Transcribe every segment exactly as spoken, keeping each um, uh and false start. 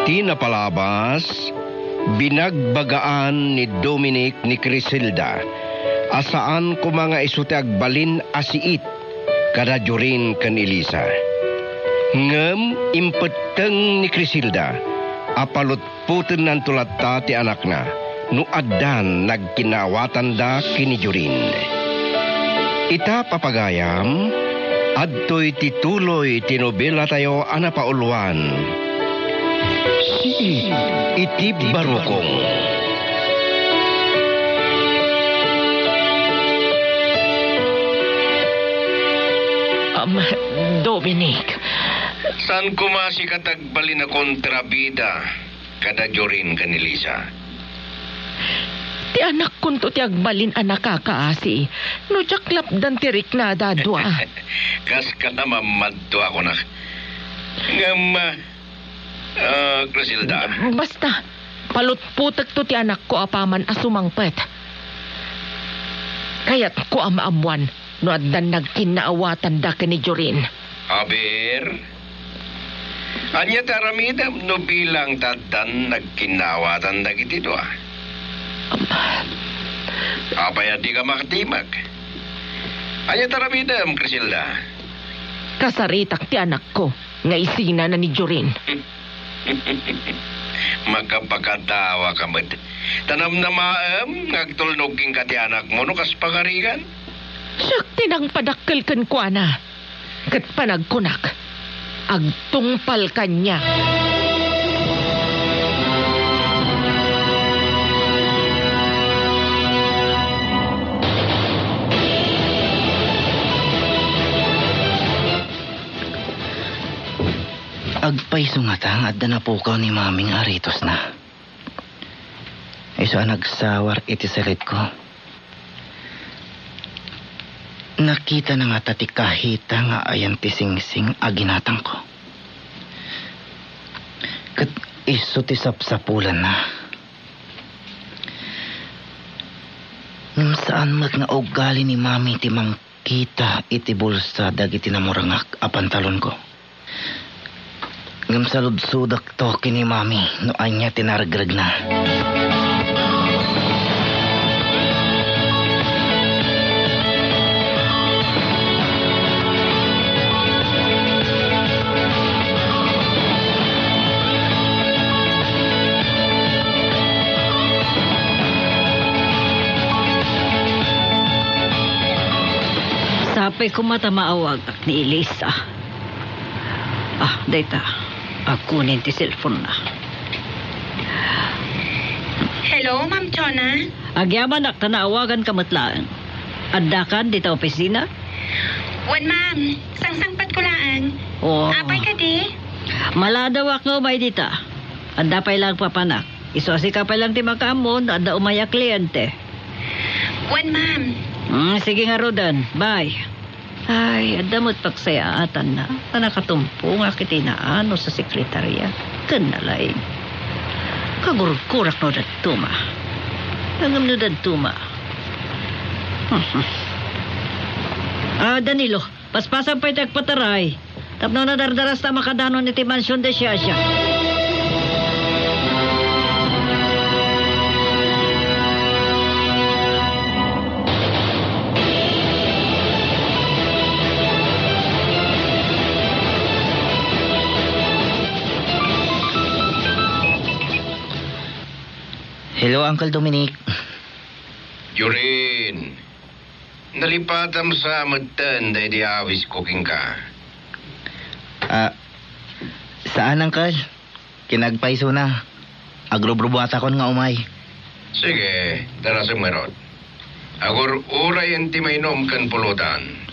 Ti napalabas, binagbagaan ni Dominic ni Criselda a saan koma nga isu ti agbalin a siit kada Jorin ken Elisa. Ngem impetteng ni Criselda a palutpotennanto latta ti anakna no addan nagkinnaawatanda ken ni Jorin. Ita, papagayam, adtoy ti tuloy ti nobelatayo a napauluan, Siit iti Barukong. Am, Dominic. Saan koma sika ti agbalin a kontrabida kada Jorin ken Elisa? Ti anakkonto ti agbalin a nakakaasi no diak lapdan ti riknada a dua. Kaskana mammadto a kunak. Ngem, ah, Criselda. Basta, palutpotekto ti anakko apaman a sumangpet. Kayatko a maammuan no addan nagkinnaawatanda ken ni Jorin. Aber, ania ti aramidem no bilang ta addan nagkinnaawatan dagiti dua? Apay a dika makadimag? Ania ti aramidem, Criselda? Kasaritak ti anakko nga isinana ni Jorin. Makapakadawaka met. Ta namnamaem nga agtulnog kenka ti anakmo no kas pagarigan? Siak ti nangpadakkel kenkuana, ket panagkunak, agtungpal kaniak. Agpayso ngata nga adda napukaw ni Mami nga aritosna. Isu a nagsawar iti saledko. Nakitana ngata ti kahita nga ayan ti singsing a ginatangko. Ket isu ti sapsapulanna. Ngem saan met nga ugali ni Mami ti mang- kita iti bulsa dagiti namurangak a pantalonko. Ngem saludsodakto ken ni Mami no ania ti naregregna. Sapay koma ta maawagak ni Elisa. Ah, dayta. Agkunen ti cellphone-na. Hello, Ma'am Chona? Agyamanak ta naawaganka met laeng. Addakan dita opisina? Wen, ma'am. Sangsangpetko laeng. Oh. Apay kadi? Maladawak nga umay dita. Adda pay laeng papanak. Isu a sika pay laeng ti makaammo no adda umay a kliente. Wen, ma'am. Mm, sige ngaruden. Bye. Ay, adda met pagsayaatanna. Ta nakatumpo nga iti naano sa sekretaria. Ken nalaing. Kagurgurak no dadduma. Ngem no dadduma. Ah, Danilo, paspasam pay ti agpataray. Tapno nadardarasta a makadanon iti mansion de Shasha. Hello, Uncle Dominic. Jorin, nalipatam sa metten daydi awisko kenka. Ah, saan, Uncle? Kinagpaysona, agrubrubuatakon nga umay. Sige, darasem ngarud. Agur-urayen ti mainom ken pulutan.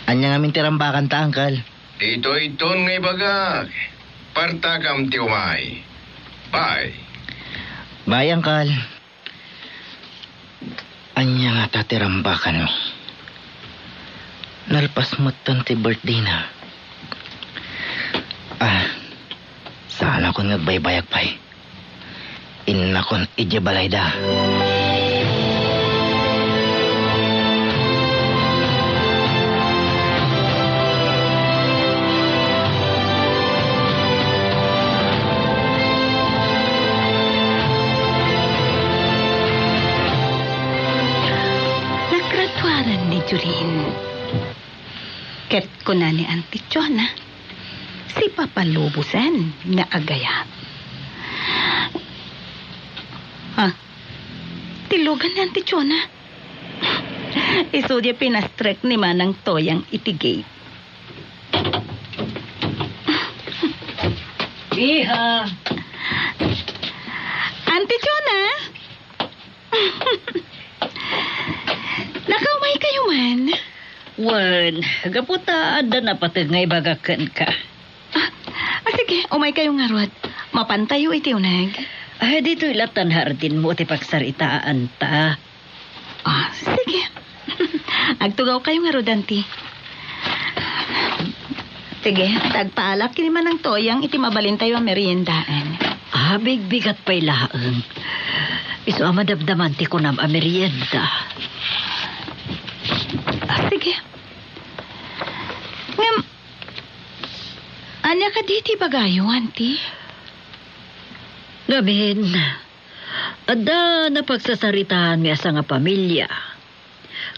Ania ngamin ti rambakanta, Uncle? Ditoy ton nga ibagak, partakam ti umay. Bye. Bye, Uncle. Ania ngata ti rambakanmi? Nalpas metten ti birthday-na. Ah, saanakon nga agbaybayag pay. Innakon idiay balayda. Kuna ni Auntie Chona, sipapalubosen nga agayat. Ah, tillugan ni Auntie Chona. Isu diay pinastrek ni Manang Toyang iti gate. Iha! Auntie Chona! Nakaumay kayo man? Wen, gapu ta adda napateg nga ibagak kenka. Ah, ah, sige, umay kayo ngarud. Mapantayo iti uneg. Ay, ditoy latta hardin mo ti pagsaritaanta. Ah, sige. Agtugaw kayo ngarud, Auntie. Sige, ta agpaalak ken ni Manang Toyang iti mabalintayo a meriendaen. Ah, bigbigat pay laeng. Isu a madamdaman ti kunam a merienda. Ah, sige. Ngem, ania kadi ti ibagayo, Auntie? Ngamin, adda napagsasaritaanmi a sangapamilia.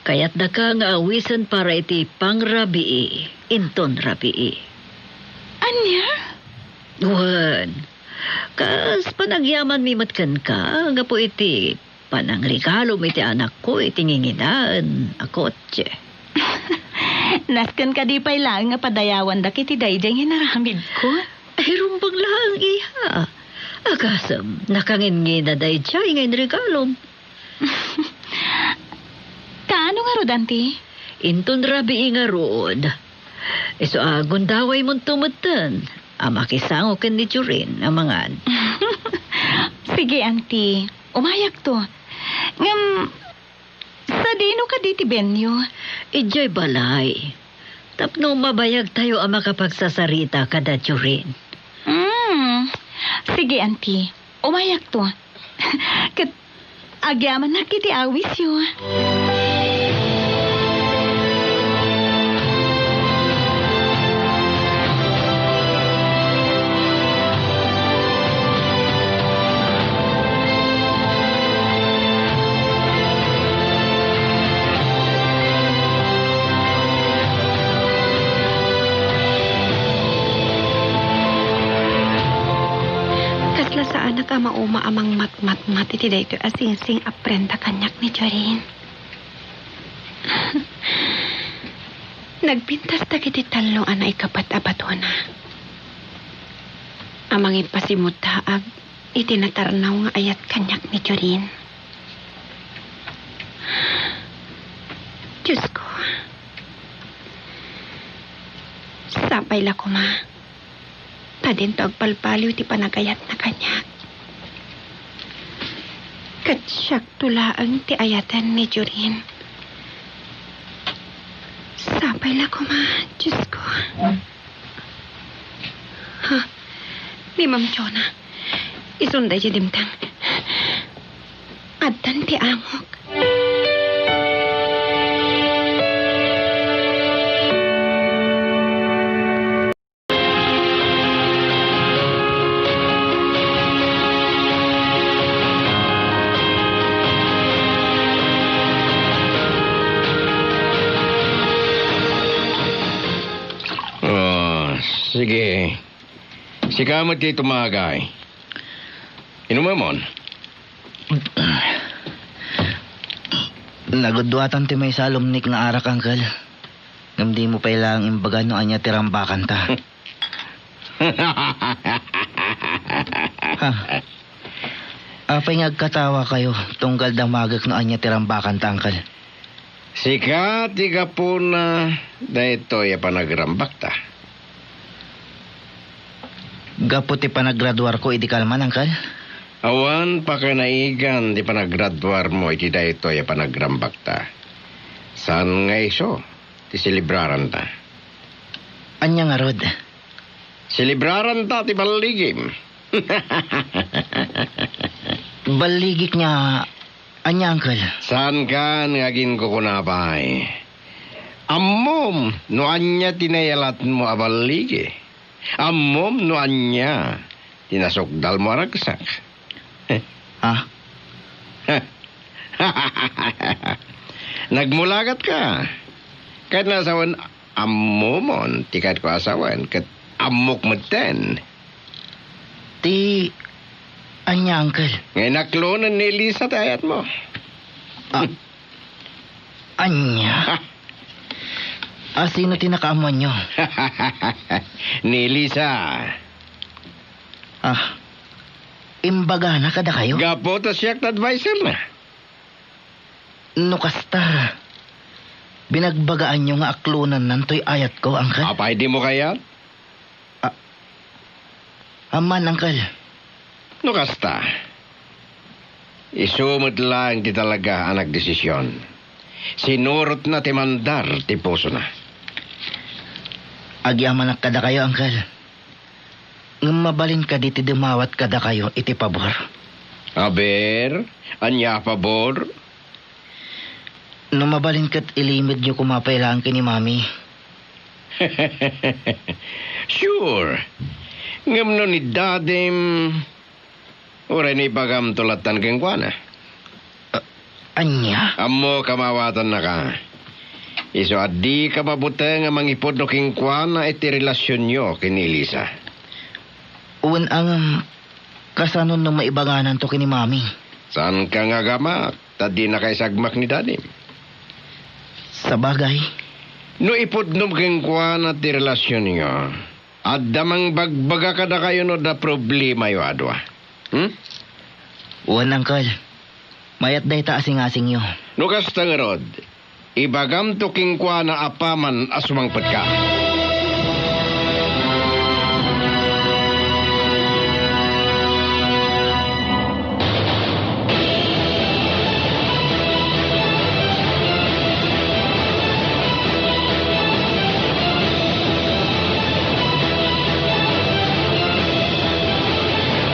Kayatdaka nga awisen para iti pangrabii, inton rabii. Ania? Wen, kas panagyamanmi met kenka, gapu iti panangregalom iti anakko iti nginginaen a kotse. Nasken kadi pay laeng nga padayawandak iti daydiay nga inaramidko? Ay, rumbeng laeng, iha. Agasem, nakangingina daydiay nga inregalom. Kaano ngarud, Auntie? Inton rabii ngarud. Isu a gundawaymonto metten a makisango ken ni Jorin a mangan. Sige, Auntie. Umayakto. Ngem, sadino kadi ti venue? Idiay balay. Tapno mabayagtayo a makapagsasarita kada Jorin. Hmm. Sige, Auntie. Umayakto. Ket agyamanak iti awisyo. Kasla saanak a mauma a mangmatmatmat iti daytoy a singsing a prenda kaniak ni Jorin. Nagpintas dagiti tallo a naikapet a batona a mangipasimuddaag iti natarnaw nga ayat kaniak ni Jorin. Diosko, sapay la koma ta dinto agpalpaliw ti panagayatna kaniak. Ket siakto laeng ti ayaten ni Jorin. Sapay la koma, Diosko. Ha? Ni Ma'am Jonah. Isunda idiay dimtang. Addan ti angok. Ah, sige. Sika met ti tumagay. Inumemon. Nagudduatan ti maysa a lumnik nga arak, Uncle. Ngem dimo pay laeng imbaga no ania ti rambakanta. Ha? Apay nga agkatawakayo tunggal damagek no ania ti rambakanta, Uncle? Sika ti gapuna daytoy a panagrambakta. Gapu ti panagraduarko idi kalman, Uncle? Awan pakanaigan ti panagraduarmo iti daytoy a panagrambakta. Saan nga isu ti selebraranta? Ania ngarud? Selebraranta ti balligim. Balligik nga ania, Uncle? Saankan nga aginkukuna pay. Ammom no ania ti nayalatmo a balligi. Ammom no ania ti nasukdalmo a ragsak. Ha? Nagmulagatka. Ket nasawen Ammomon ti kayatko a sawen, ket ammok metten. Ti ania, Uncle? Nga inaklonen ni Elisa ti ayatmo. Ah, ania? Ha? A, sino ti nakaammoanyo? Ni Elisa. Ah, imbagana kadakayo? Gapu ta siak ti adviser na. No kasta, binagbagaanyo nga aklonennan toy ayatko, Uncle? Apay dimo kayat? Ah, aman, Uncle. No kasta, isu met laeng ti talaga a nagdesision. Sinurotna ti mandar ti pusona. Agyamanak kadakayo, Uncle. Ngem mabalin kadi ti dumawat kadakayo iti pabor? Aber, ania a pabor? No mabalin ket ilimedyo koma pay laeng ken ni Mami. Sure. Ngem no ni Dadim, uray no ibagamto lattan kenkuana. A-, ania? Ammok a maawatannaka. Isu a dika mabuteng a mangipudno kenkuana iti relasionyo ken ni Elisa. Wen, ngem, kasano no maibagananto ken ni Mami? Saanka nga agamak, ta dinaka isagmak ni Dadim. Sabagay. No ipudnom kenkuana ti relasionyo, adda mangbagbaga kadakayo no adda problemayo a dua. Hmm? Wen, Uncle. Mayat dayta a singasingyo. No kasta ngarud, ibagamto kenkuana apaman a sumangpetka.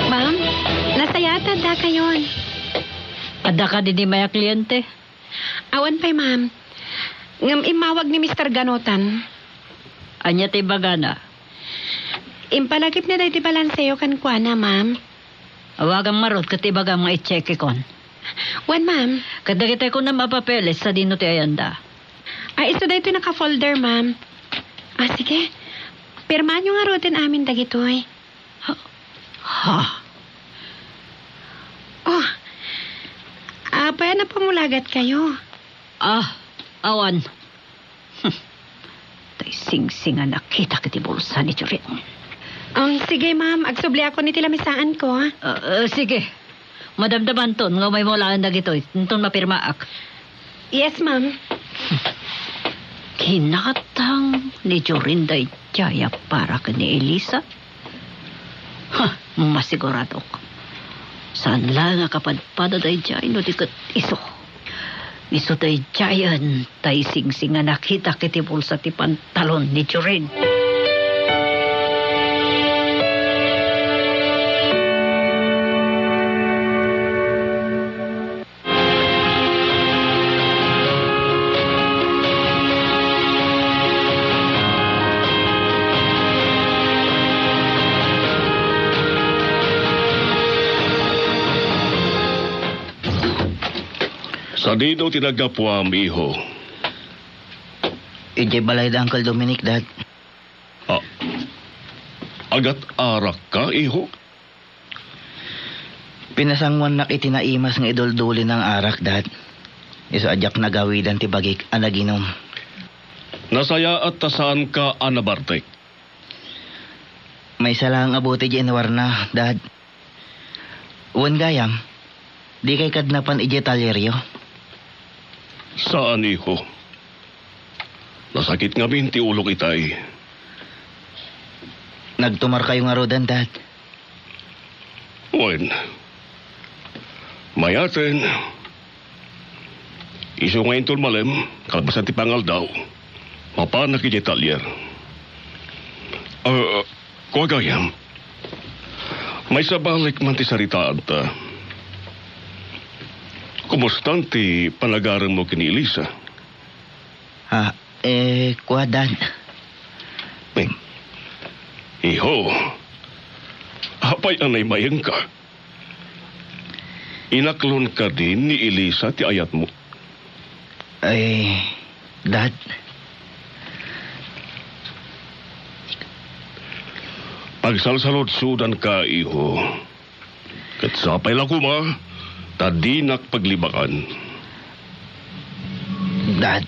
Ma'am, nasayaat ta addakayon. Adda kadi dayta a kliente? Awan pay, ma'am. Ngem immawag ni Mister Ganotan. Ania ti ibagana? Impalagipna daydi balanseyo kenkuana, ma'am. Awagam ngarud ket ibagam nga i-checkekon. Wen, ma'am. Ket dagitoy kunam a papeles, sadino ti ayanda? A, isu daytoy naka-folder, ma'am. A, sige. Pirmaanyo ngaruden amin dagitoy. Ha? Ha? Oh, apay a napamulagatkayo? Ah, awan. Hmm. Tay singsing a nakitak iti bulsa ni Jorin. Um, sige, ma'am. Agsubliakon iti lamisaanko, ah. Ah, ah, sige. Madamdamanton nga umaymo laeng dagitoy, inton mapirmaak. Yes, ma'am. Kinatang ni Jorin daydiay a para ken ni Elisa? Ha, masiguradok. Saan laeng a kapadpada daydiay no di ket isu. Isu daydiayen tay singsing a nakitak iti bulsa ti pantalon ni Jorin. Sadino ti naggapuam, iho? Idiay balay da Uncle Dominic, Dad. Ah, agat-arakka, iho? Pinasangoannak iti naimas nga iduldulina nga arak, Dad. Isu a diak nagawidan ti bagik a naginum. Nasayaat ta saanka a nabartek. Maysa laeng a bote diay inuarna, Dad. Wen gayam, dikay kad napan idiay talieryo? Saan, iho. Nasakit ngamin ti ulok itay. Nagtumarkayo ngaruden, Dad? Wen, mayaten, isu nga inton malem, kalpasan ti pangaldaw, mapanak idiay talier. Ah, kua gayam, maisabalik man ti saritaanta. Kumustan ti panagaremmo ken ni Elisa? Ah, eh, kua, Dad. Hmm. Iho, apay a naimayengka? Inaklon kadi ni Elisa ti ayatmo? Ay, Dad, Agsalsaludsodanka, iho. Ket sapay la koma ta dinak paglibakan. Dad.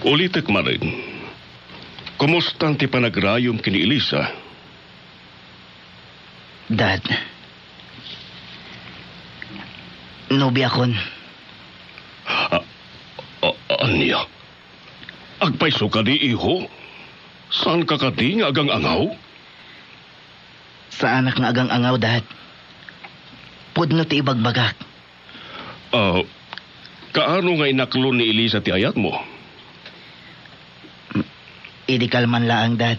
Ulitek manen. Kumustan ti panagrayom ken ni Elisa? Dad. Nobiakon. A-, a-, ania? Agpayso kadi, iho? Saanka kadi nga agang-angaw? Saanak nga agang-angaw, Dad. Pudno ti ibagbagak. Ah, kaano nga inaklon ni Elisa ti ayatmo? Idi kalman laang, Dad.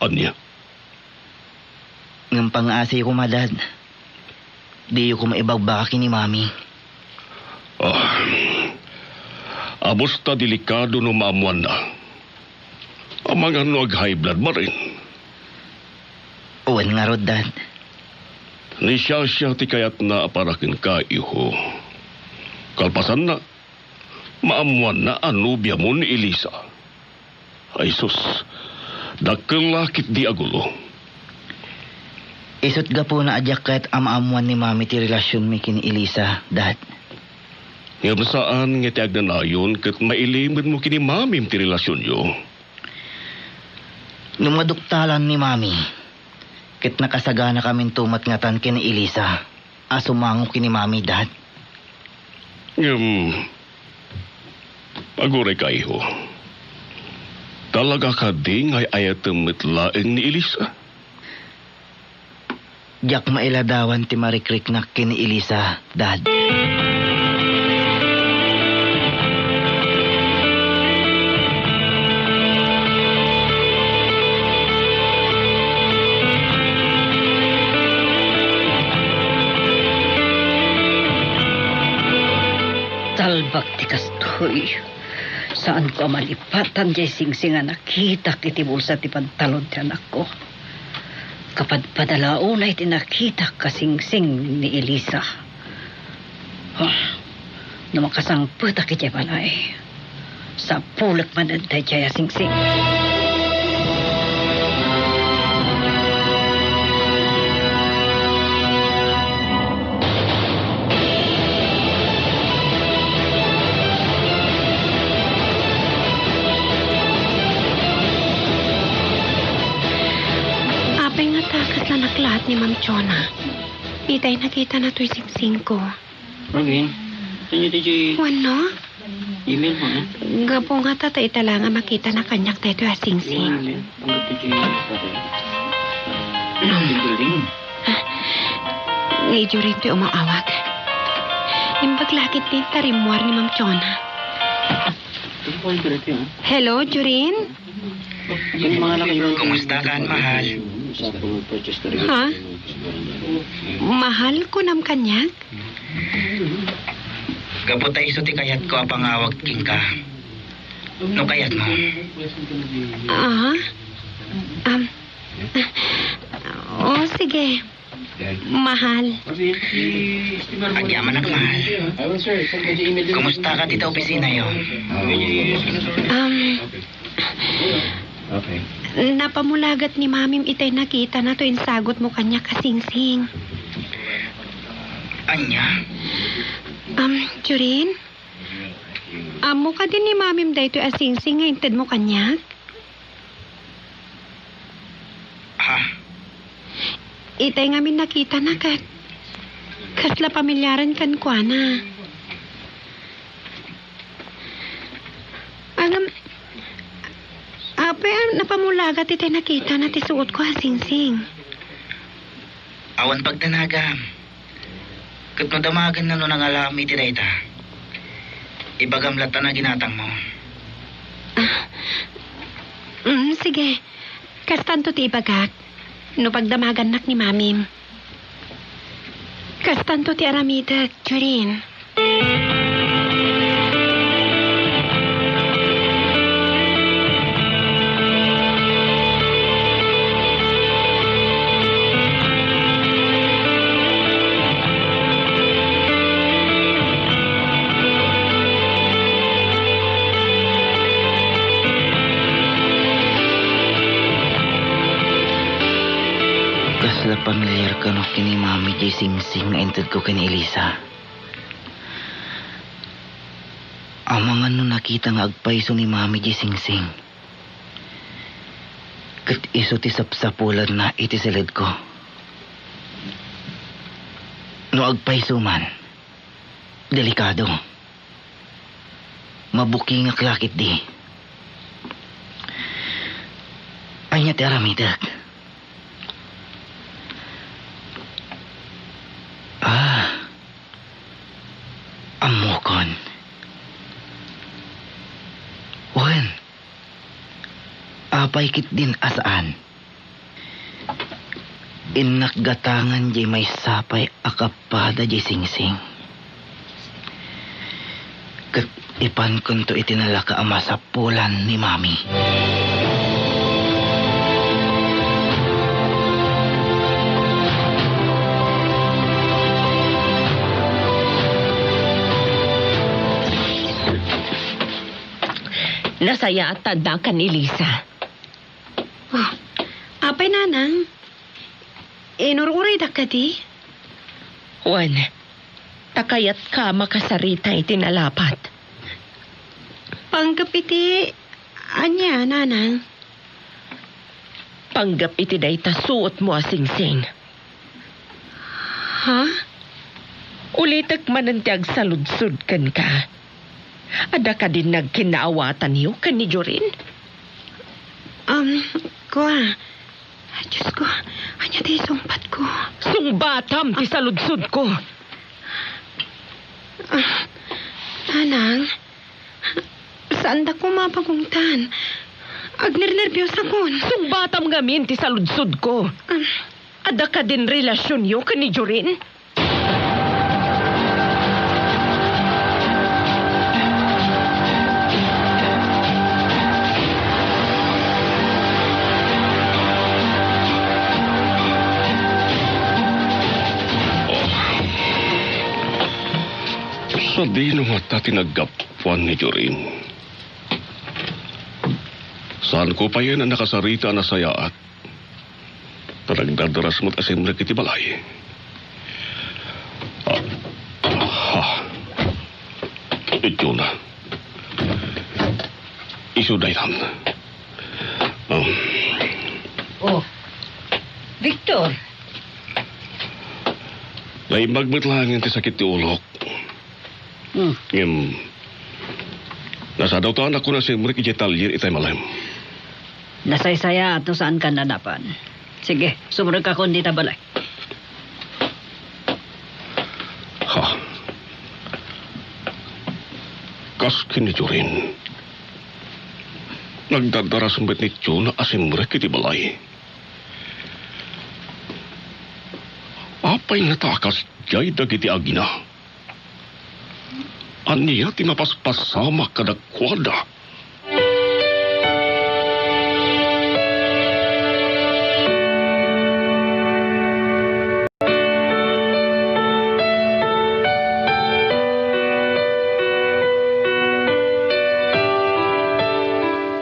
Ania? Ngem pangngaasiyo koma, Dad. Diyo koma ibagbaka ken ni Mami. Ah, amusta delikado no maammoanna? Amangan no ag-high blood manen. Wen ngarud, Dad. Ni Shasha ti kayatna a para kenka, iho. Kalpasanna, maammoanna a nobiamo ni Elisa. Ay sus, dakkel la ketdi a gulo. Isut' gapuna a diak kayat a maammoan ni Mami ti relasionmi ken ni Elisa, Dad. Ngem saan nga ti agnanayon ket mailimedmo ken ni Mamim ti relasionyo. No maduktalan ni Mami, ket nakasaganakaminto met ngatan ken ni Elisa a sumango ken ni Mami, Dad. Ngem, agurayka, iho. Talaga kadi nga ay-ayatem met laeng ni Elisa? Diak mailadawan ti marikriknak ken ni Elisa, Dad. Talbak ti kastoy. Saanko a malipatan diay singsing a nakitak iti bulsa ti pantalon ti anakko. Kapadpada la unay ti nakitak a singsing ni Elisa. Ah, no makasangpetak idiay balay, sapulek manen daydiay a singsing. Apay ngata kasla naklaat ni Ma'am Chona? Itay nakitana toy singsingko. Again? Saan niyo ito, Jay? Wenno? Email mo, eh? Gapu ngata ta ita la nga makitana kaniak daytoy a singsing. Email, eh. Ang gato, Jay. Ang building. Ni Jorin toy umaawag. Imbag la ketdin ta rimmuar ni Ma'am Chona. Hello, Jorin? Kumustaka, mahal? Ha? Mahal, kunam kaniak? Gapu ta isu ti kayatko a pangawag kenka. No kayatmo. Ah? Um, oh, sige. Mahal. Agyamanak, mahal. Kumustaka dita opisinayo? Um, napamulagat ni Mamim itay nakitana toy insagutmo kaniak a singsing. Ania? Um, Jorin? Ammo kadi ni Mamim daytoy a singsing nga intedmo kaniak? Ha? Itay ngamin nakitana ket kasla pamilyaren kenkuana. Ngem, apay a napamulagat itay nakitana ti suotko a singsing? Awan pagdanagam. Ket no damagenna no nangalaam iti dayta, ibagam latta a ginatangmo. Ah, mm, sige. Kastanto ti ibagak no pagdamagannak ni Mamim. Kastanto ti aramidek, Jorin. La pamilyar kano ken ni Mami diay singsing nga intedko ken ni Elisa. Amangan no nakita nga agpayso ni Mami diay singsing. Ket isu ti sapsapulanna iti siledko. No agpayso man, delikado. Mabukingak la ketdi. Ania ti aramidek? Ah, ammokon. Wen, apay ketdin a saan? Innak gatangan diay maysa pay a kapada diay singsing. Ket ipankonto iti nalaka a masapulan ni Mami. Nasayaat ta addakan ni Elisa. Oh, apay, Nanang? Inur-urayda kadi? Wen, ta kayatka a makasarita iti nalapat. Panggep iti ania, Nanang? Panggep iti dayta suotmo a singsing. Ha? Ulitek manen ti agsaludsod kenka. Adda kadin nagkinnaawatanyo ken ni Jorin? Um, kua. Diosko, ania ti isungbatko? Sungbatam ti saludsodko. Ah, Nanang, saandakon a mapagungtan. Agnernerbiosakon. Sungbatam ngamin ti saludsodko. Um, Adda kadin relasionyo ken ni Jorin? Sadino ngata ti naggapuan ni Jorin? Saanko payen a nakasarita a nasayaat? Ta nagdardarasmet a simrek iti balay. Ah, ah. Itiona. Isu daytan. Um. Oh. Victor. Naimbag met laengen ti sakit ti ulok. Hmm. Ngem, nasadawtanak a simrek idiay talyer itay malem. Nasaysayaat no saankan a napan. Sige, sumrekakon dita balay. Ha? Kas ken ni Jorin, nagdardarasmet ni Tiona a simrek iti balay. Apay ngata a kasdiay dagiti agina? Ania ti mapaspasamak kadakuada?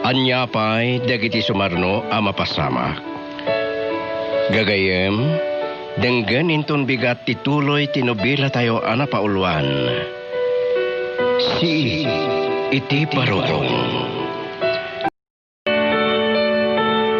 Ania pay dagiti sumarno a mapasamak? Gagayyem, denggen inton bigat ti tuloy ti nobilatayo a napauluan, Sii iti Barukong.